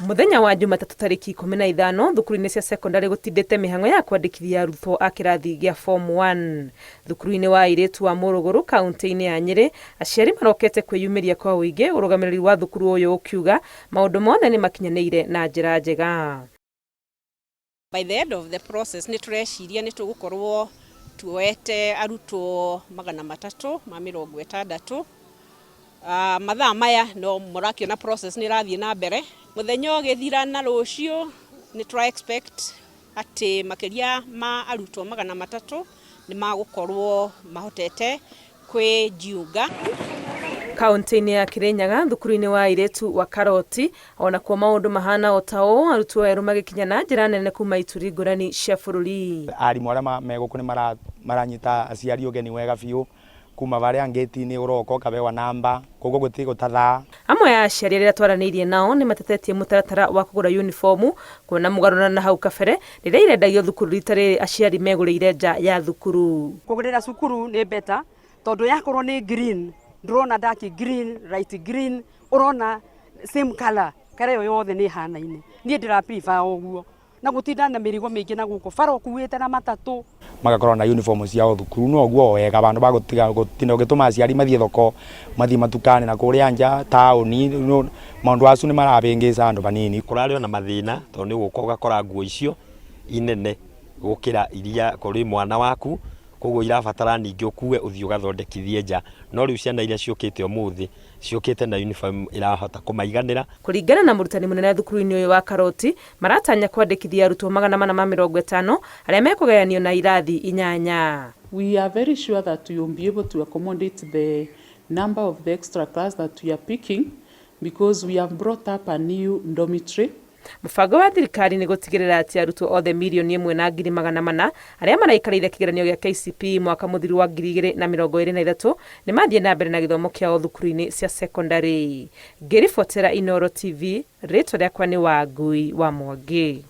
Mũthenya wa Jumatatũ tarĩki 15 thukuru-inĩ cia sekondarĩ gũtindĩte mĩhang'o ya kwandĩkithia arutwo a kĩrathi gĩa form 1. Thukuru-inĩ wa airĩtu wa Mũrũgũrũ kaũntĩ-inĩ ya Nyĩrĩ, aciari marokete kwĩyumĩria kwa ũingĩ, ũrũgamĩrĩri wa thukuru ũyũ ũkiuga maũndũ mothe nĩ makinyanĩire na njĩra njega. By the end of the process nĩ tũreciria nĩ tũgũkorwo tuoete arutwo 360. Mathaa maya no mũrakĩona process nĩ ĩrathiĩ na mbere. Mũthenya ũgĩthira na rũciũ nĩ tũra expect atĩ makĩria ma arutwo 300 nĩ magũkorwo mahotete kwĩjiunga. Kaũntĩ-inĩ ya Kirinyaga thukuru-inĩ wa airĩtu wa Karoti onakuo maũndũ mahana o ta ũũ, arutwo erũ magĩkinya na njĩra nene kuma ituri ngũrani cia bũrũri. Arimũ arĩa me gũkũ nĩ maranyita aciari ũgeni wega biũ kuma harĩa ngĩti-inĩ ũroka ũkahewa namba koguo gũtirĩ gũtathaa. Amwe a aciari arĩa twaranĩirie nao nĩ matetetie mũtaratara wa kũgũra uniform kuona mũgarũra na hau kabere rĩrĩa irendagio thukuru rita rĩrĩ aciari megũrĩire nja ya thukuru. Kũgũrĩra cukuru nĩ better tondũ yakorwo nĩ green ndũrona dark green, light green, ũrona same color, color ĩyo yothe nĩ ĩhanaine. Niĩ ndĩra prefer ũguo na gũtinda na mĩrigo mĩingĩ na gũkũ bara ũkuĩte na matatũ. Magakorwo na uniform ciao thukuru no ũguo wega vandu va gũtiga gũtinda ũgĩtũma aciari mathiĩ thoko mathiĩ matukani na kũrĩa nja taũni maũndũ acu nĩ marabĩngĩca andũ vanini. Kũrarĩ ona mathĩna tondũ nĩ ũgũka ũgakora nguo icio inene gũkĩra iria kũrĩ mwana waku, koguo irabatara ningĩ ũkue ũthiĩ ũgathondekithie nja. No rĩu ciana iria ciũkĩte ũmũthĩ ciũkĩte na uniform ĩrahota kũmaiganĩra. Kũringana na mũrutani mũnene thukuru-inĩ ũyũ wa Karoti, maratanya kwandĩkithia arutwo 450 arĩa mekũgayanio na irathi 8. We are very sure that we will be able to accommodate the number of the extra class that we are picking because we have brought up a new dormitory. Mũbango wa thirikari nĩ gũtigĩrĩra atĩ arutwo othe 1,400,000 arĩa maraikarĩire kĩgeranio gĩa KCPE mwaka mũthiru wa 2023 nĩ mathiĩ na mbere na gĩthomo kĩao thukuru-inĩ cia sekondarĩ. Ngĩribotera Inooro TV, rĩtwa rĩakwa nĩ Wangui wa Mwangi.